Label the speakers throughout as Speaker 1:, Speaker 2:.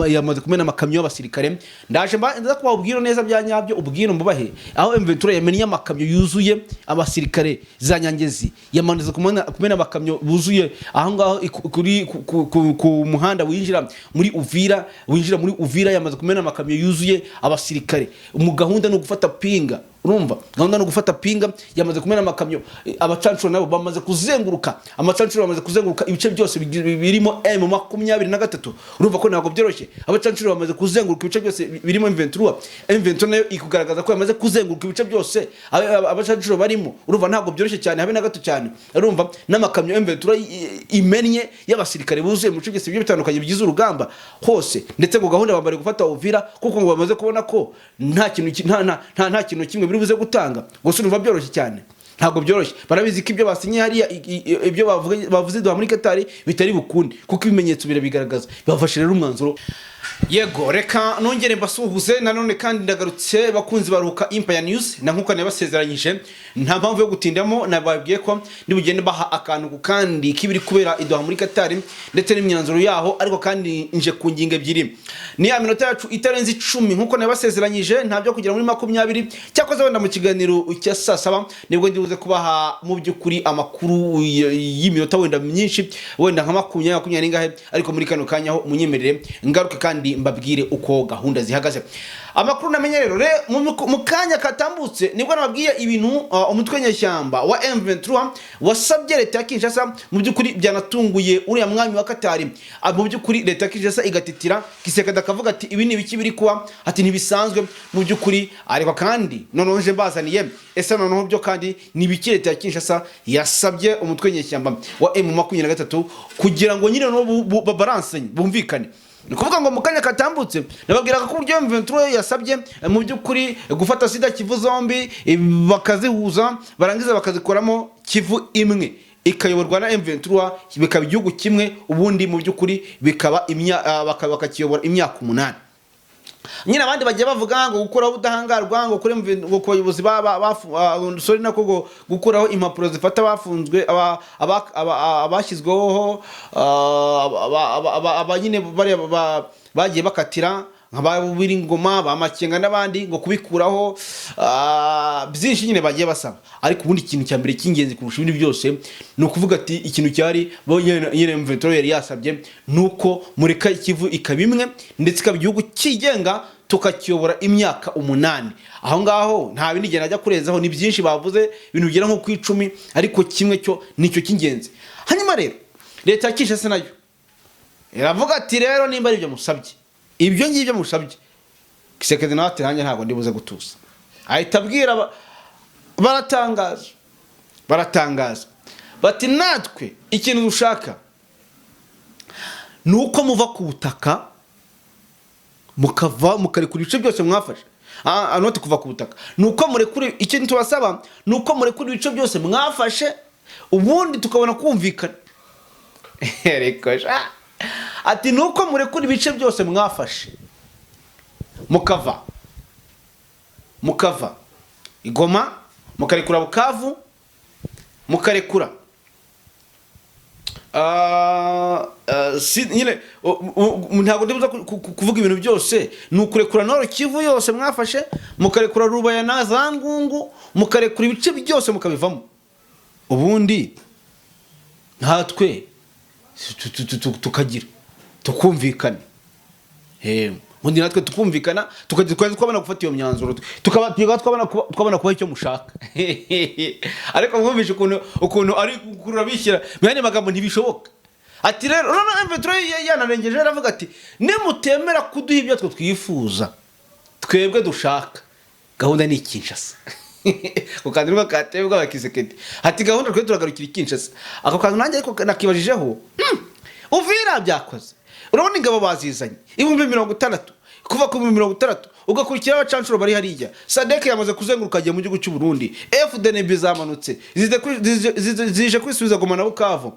Speaker 1: yamaze kumena amakamyo y'abasirikare. Ndaje ndaza kubabwira neza bya nyabyo, ubwira mbubahe aho M23 yamennye amakamyo yuzuye abasirikare. Za Nyangezi yamaze kumena amakamyo buzuye aho ngaho kuri ku muhanda winjira muri Uvira, winjira muri Uvira, yamaze kumena amakamyo yuzuye abasirikare. Mu gahunda ni ugufata Pinga. Urumva, gahunda ni ugufata Pinga, yamaze kumena amakamyo. Abacancuro nabo bamaze kuzenguruka, abacancuro bamaze kuzenguruka ibice byose birimo M23. Urumva ko ntabwo byoroshye. Abacancuro bamaze kuzenguruka ibice byose birimo M23. M23 nayo ikugaragaza ko yamaze kuzenguruka ibice byose abacancuro barimo. Urumva ntabwo byoroshye cyane, habe na gato cyane. Urumva n'amakamyo M23 imennye y'abasirikare buzuye mu bice byose bigiye bitandukanye bigize urugamba hose. Ndetse ngo gahunda bambare gufata Uvira, kuko ngo bamaze kubona ko nta kintu nta kintu kimwe biri buze gutanga. Gusa urumva byoroshye cyane? Ntabwo byoroshye. Barabizi ko ibyo basinye hariya, ibyo bavuze Doha muri Qatar bitari bukunde, kuko ibimenyetso birabigaragaza. Bafashe rero umwanzuro. Yego, reka nongere mbasuhuze nanone kandi ndagarutse, bakunzi baruhuka Empire News, na nkuko nabasezeranyije, nta mpamvu yo gutindamo. Nababwiye ko nibugende baha akantu ku kandi k'ibiri kubera i Doha muri Qatar ndetse n'imyanzuro yaho. Ariko kandi nje ku ngingo ebyiri, ni ya minota yacu itarenze 10 nkuko nabasezeranyije, nta byo kugera muri 20. Cyakoze wenda mu kiganiro cya saa 7 nibwo ndibuze kubaha mu by'ukuri amakuru y'iminota wenda myinshi, wenda nka 20, 20 n'ingahe. Ariko muri kano kanya ho munyemerere ngaruke kandi mbabwire uko gahunda zihagaze. Amakuru namenye rero mu kanya katambutse nibwo nababwiye ibintu umutwe w'inyeshyamba wa M23 wasabye leta ya Kinshasa. Mu by'ukuri byanatunguye uriya mwami wa Katari. Mu by'ukuri leta ya Kinshasa igatitira, Tshisekedi akavuga ati: "Ibi ni ibiki biri kuba?" Ati: "Ntibisanzwe mu by'ukuri." Ariko kandi noneho nje mbazaniye, ese noneho byo kandi ni ibiki leta ya Kinshasa yasabye umutwe w'inyeshyamba wa M23 kugira ngo nyine noneho babalanse, bumvikane? Ni ukuvuga ngo mu kanya katambutse nababwiraga ko uburyo M23 yasabye mu by'ukuri gufata Sud Kivu zombi, bakazihuza, barangiza bakazikoramo Kivu imwe ikayoborwa na M23, bikaba igihugu kimwe. Ubundi mu by'ukuri bikaba bakakiyobora imyaka 8 nyine. Abandi bagiye bavuga ngo gukuraho ubudahangarwa ngo kuri ngo ku bayobozi sorry, nako ngo gukuraho impapuro zifata abafunzwe, abashyizweho, aba nyine bariya bagiye bakatira nka ba Ngoma, ba Makenga n'abandi, ngo kubikuraho, byinshi nyine bagiye basaba. Ariko ubundi ikintu cya mbere cy'ingenzi kurusha ibindi byose ni ukuvuga ati ikintu cyari bo nyine M23 yari yasabye ni uko mureka Kivu ikaba imwe, ndetse ikaba igihugu cyigenga, tukakiyobora imyaka 8. Aho ngaho nta bindi gihe najya kurenzaho, ni byinshi bavuze, ibintu bigera nko ku 10, ariko kimwe cyo nicyo cy'ingenzi. Hanyuma rero leta ya Kinshasa nayo iravuga ati: "Rero nimba ari ibyo musabye, ibyo ngibyo musabye." Tshisekedi nawe ati: "Nanjye ntabwo ndibuze gutuza." Ahita abwira baratangaza, baratangaza bati: "Natwe ikintu dushaka ni uko muva ku butaka, mukava, mukarekura ibice byose mwafashe." Not kuva ku butaka, ni uko murekura, ikintu tubasaba ni uko murekura ibice byose mwafashe, ubundi tukabona kumvikana. Ariko sha, ati ni uko murekura ibice byose mwafashe, mukava i Goma, mukarekura Bukavu, mukarekura nyine ntabwo ndibuza kuvuga ibintu byose. Ni ukurekura Nord Kivu yose mwafashe, mukarekura Rubaya na za Ngungu, mukarekura ibice byose mukabivamo, ubundi natwe tukagira tukumvikana. Ubundi natwe tukumvikana, tukagira twari twabona gufata iyo myanzuro, tukaba twabona kubaha icyo mushaka. Ariko mwumvishe ukuntu ari gukurura bishyira mu yandi magambo, ntibishoboka. Ati rero noneho M23 yanarengeje, aravuga ati: "Nimutemera kuduha ibyo twe twifuza, twebwe dushaka, gahunda ni Kinshasa." Ku kantu niko katebwa ba Tshisekedi, ati: "Gahunda twe turagarukira i Kinshasa." Ako kantu nanjye ariko nakibajijeho. Uvira byakoze, urabona ingabo bazizanye 60,000, kuva ku 60,000 ugakurikira abacanshuro bari hariya. SADC yamaze kuzenguruka, agiye mu gihugu cy'u Burundi. FDNB zamanutse zije kwisubiza Goma na Bukavu,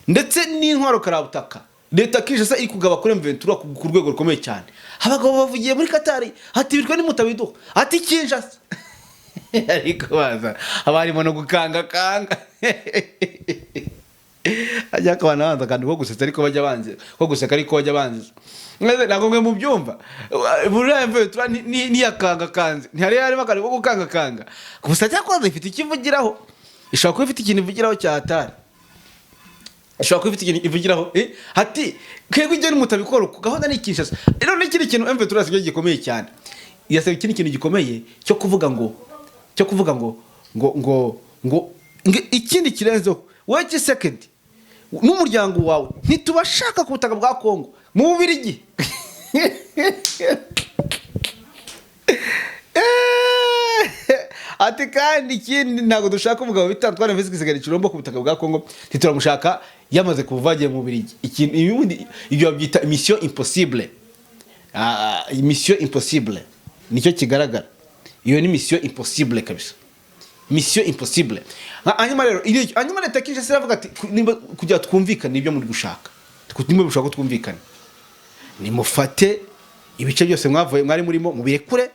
Speaker 1: ndetse n'intwaro karabutaka leta Kinshasa iri kugaba kuri M23 ku rwego rukomeye cyane. Abagabo bavugiye muri Katari ati: "Bitwe nimutabiduha," ati: "Kinshasa." Ariko baza haba harimo no gukangakanga, ajya akabana banza akantu ko gusetsa, ariko bajya banze ko guseka, ariko bajya banze. Ntabwo mwe mubyumva. Buriya M23 ntiyakangakanze, ntihari harimo akantu ko gukangakanga gusa. Cyakoze ifite icyo ivugiraho, ishobora kuba ifite ikintu ivugiraho cya hatari, ishobora kuba ifite ikintu ivugiraho. Hati twebwe ibyo mutabikora uko, gahunda ni Kinshasa. Rero n'ikindi kintu M23 yasabye gikomeye cyane, yasabye ikindi kintu gikomeye cyo kuvuga ngo ikindi kirenzeho, wowe Tshisekedi n'umuryango wawe ntitubashaka ku butaka bwa Kongo mu Bubirigi. Ati kandi ikindi, ntabwo dushaka umugabo bita Antoine Felix Tshisekedi Tshilombo ku butaka bwa Kongo, ntituramushaka yamaze kuva agiye mu Bubirigi. Ikintu ubundi ibyo babyita mission impossible. Mission impossible nicyo kigaragara, iyo ni mission impossible kabisa, mission impossible. Hanyuma rero hanyuma leta ya Kinshasa iravuga ati nimba kugira twumvikane ibyo muri gushaka, nimba mushaka ko twumvikana, nimufate ibice byose mwavuye mwari murimo mubirekure,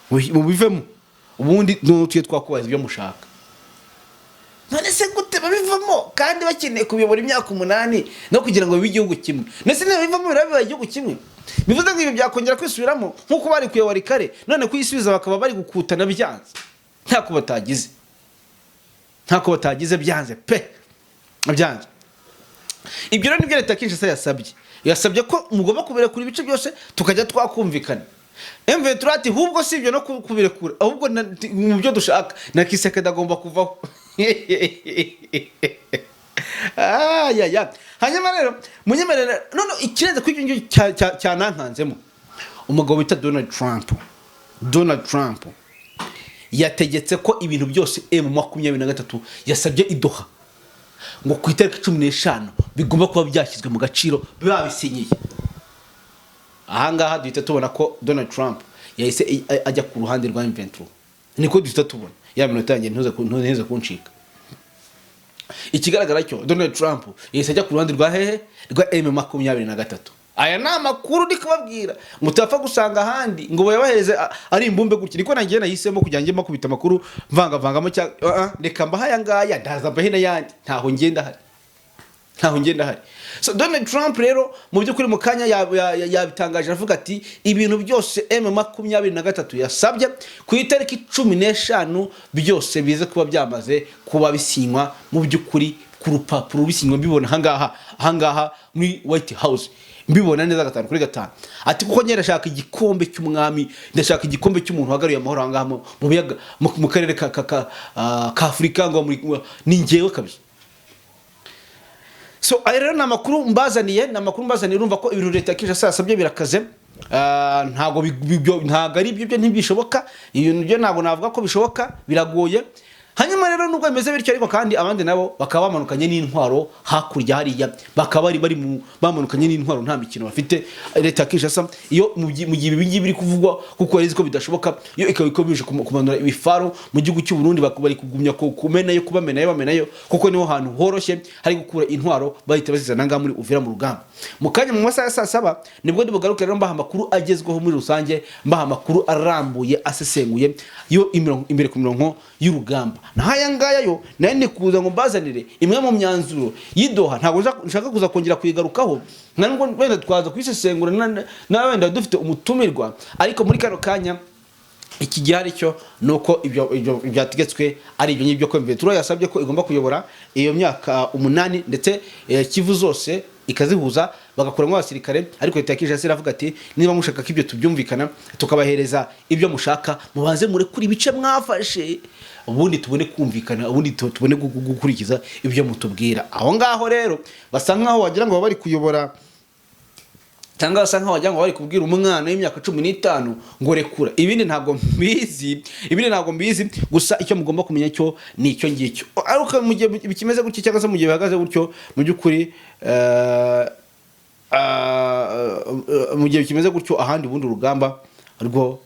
Speaker 1: mubivemo, ubundi noneho tujye twakubaza ibyo mushaka. None se gute babivamo kandi bakeneye kubiyobora imyaka 8 no kugira ngo bibe igihugu kimwe? Ndetse niba bivamo biraba bibaye igihugu kimwe, bivuze ngo ibi byakongera kwisubiramo nk'uko bari kuyobora ikare, none kuyisubiza bakaba bari gukutana byanze, ntako batagize, ntako batagize, byanze pe, byanze. Ibyo rero nibyo leta ya Kinshasa yasabye. Yasabye ko mugomba kubirekura ibice byose, tukajya twakumvikana. M23 ati ahubwo si ibyo no kubirekura, ahubwo mu byo dushaka na Tshisekedi agomba kuvaho. Ya hanyuma rero munyemerere none ikirenze kuri ibyo ngibyo cyanankanzemo, umugabo bita Donald Trump. Donald Trump yategetse ko ibintu byose M23 yasabye i Doha ngo ku itariki 15 bigomba kuba byashyizwe mu gaciro, babisinyiye. Ahangaha duhita tubona ko Donald Trump yahise ajya ku ruhande rwa M23, niko duhita tubona. Ya minota yanjye ntuze kuncika. Ikigaragara cyo, Donald Trump yahise ajya ku ruhande rwa hehe? Rwa M23. Aya ni amakuru ndi kubabwira mutapfa gusanga ahandi ngo bayabahereze ari imbumbe gutya. Niko nanjye nahisemo kugira ngo njye mbakubita amakuru mvangavangamo cyangwa reka mbahe aya ngaya, ndaza mbahe n'ayandi, ntaho ngenda hari, ntaho ngenda hari. So Donald Trump rero mu by'ukuri mu kanya yabitangaje, avuga ati ibintu byose M23 yasabye ku itariki 15 byose bize kuba byamaze kuba bisinywa mu by'ukuri ku rupapuro, bisinywa mbibona ahangaha muri White House, mbibona neza gatanu kuri gatanu. Ati kuko njye ndashaka igikombe cy'umwami, ndashaka igikombe cy'umuntu wagaruye amahoro ahangaha mu biyaga, mu karere ka Afurika, ngo ni njyewe kabisa. So aya rero ni amakuru mbazaniye, ni amakuru mbazaniye. Urumva ko ibintu leta ya Kinshasa yasabye birakaze. Ntabwo ari ibyo, byo ntibishoboka, ibintu byo ntabwo navuga ko bishoboka, biragoye. Hanyuma rero nubwo bimeze bityo ariko kandi abandi nabo bakaba bamanukanye n'intwaro hakurya hariya, bakaba bari bamanukanye n'intwaro, nta mikino bafite. Leta ya Kinshasa iyo mu gihe ibi ngibi biri kuvugwa, kuko yari izi ko bidashoboka, iyo ikaba ikomeje kumanura ibifaru mu gihugu cy'u Burundi, bari kugumya kumenayo, kubamenayo, bamenayo, kuko niho hantu horoshye hari gukura intwaro, bahita bazizana ngaha muri Uvira mu rugamba. Mu kanya mu masaha ya saa 7 nibwo ndibugaruke rero mbaha amakuru agezweho muri rusange, mbaha amakuru arambuye asesenguye yo imbere ku mirongo y'urugamba. Naho aya ngaya yo nayo ni kuza ngo mbazanire imwe mu myanzuro y'i Doha. Ntabwo nshaka kuza kongera kuyigarukaho, nta nubwo wenda twaza kuyisesengura na wenda dufite umutumirwa, ariko muri kano kanya iki gihari cyo ni uko ibyo byategetswe ari ibyo ngibyo, ko M23 yasabye ko igomba kuyobora iyo myaka 8, ndetse Kivu zose ikazihuza, bagakuramo abasirikare. Ariko leta ya Kinshasa iravuga ati niba mushaka ko ibyo tubyumvikana, tukabahereza ibyo mushaka, mubanze murekure ibice mwafashe, ubundi tubone kumvikana, ubundi tubone gukurikiza ibyo mutubwira. Aho ngaho rero basa nkaho wagira ngo baba bari kuyobora, cyangwa basa nkaho wagira ngo bari kubwira umwana w'imyaka 15 ngo rekura. Ibindi ntabwo mbizi, ibindi ntabwo mbizi. Gusa icyo mugomba kumenya cyo ni icyo ngicyo. Ariko mu gihe bikimeze gutyo, cyangwa se mu gihe bihagaze gutyo, mu by'ukuri mu gihe bikimeze gutyo, ahandi ubundi urugamba rwo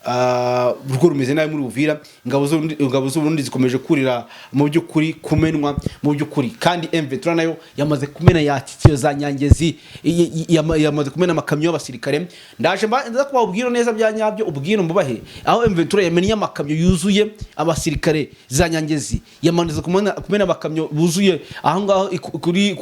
Speaker 1: Rwo rumeze nabi muri Uvira. Ingabo z'Uburundi zikomeje kurira mu by'ukuri, kumenwa mu by'ukuri, kandi M23 nayo yamaze kumena yakikiye za Nyangezi, yamaze kumena amakamyo y'abasirikare. Ndaje ndaza kubabwira neza bya nyabyo ubwira mbubahe aho M23 yamennye amakamyo yuzuye abasirikare za Nyangezi, yamaze kumena amakamyo buzuye aho ngaho kuri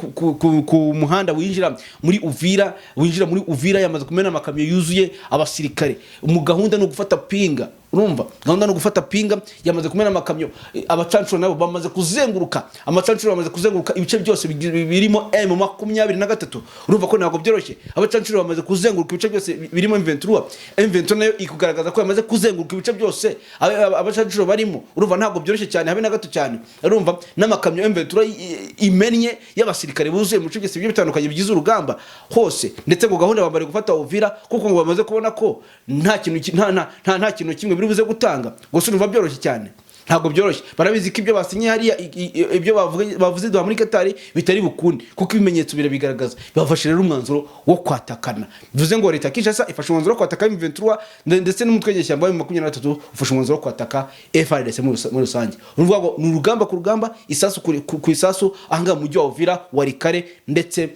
Speaker 1: ku muhanda winjira muri Uvira. Winjira muri Uvira yamaze kumena amakamyo yuzuye abasirikare. Mu gahunda ni ugufata Pinga. Urumva, gahunda ni ugufata Pinga. Yamaze kumena amakamyo. Abacancuro nabo bamaze kuzenguruka, amacancuro bamaze kuzenguruka ibice byose birimo M23. Urumva ko ntabwo byoroshye. Abacancuro bamaze kuzenguruka ibice byose birimo M23. M23 nayo ikugaragaza ko yamaze kuzenguruka ibice byose abacancuro barimo. Urumva ntabwo byoroshye cyane, habe na gato cyane. Urumva n'amakamyo M23 imennye y'abasirikare buzuye mu bice byose bigiye bitandukanye bigize urugamba hose. Ndetse ngo gahunda bambare gufata Uvira, kuko ngo bamaze kubona ko nta kintu nta kintu kimwe biri buze gutanga. Gusa urumva byoroshye cyane? Ntabwo byoroshye. Barabizi ko ibyo basinye hariya, ibyo bavuze Doha muri Qatar bitari bukunde, kuko ibimenyetso birabigaragaza. Bafashe rero umwanzuro wo kwatakana. Bivuze ngo leta ya Kinshasa ifashe umwanzuro wo kwataka M23, ndetse n'umutwe w'inyeshyamba wa 23 ufashe umwanzuro wo kwataka FARDC muri rusange. Urumva ngo ni urugamba ku rugamba, isasu ku isasu ahangaha mu mujyi wa Uvira, Walikale ndetse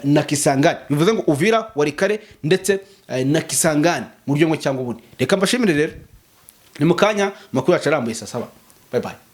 Speaker 1: na Kisangani. Bivuze ngo Uvira, Walikale ndetse na Kisangani mu buryo bumwe cyangwa ubundi. Reka mbashimire rero, ni mu kanya makuru yacu arambuye saa 7. Bye bye.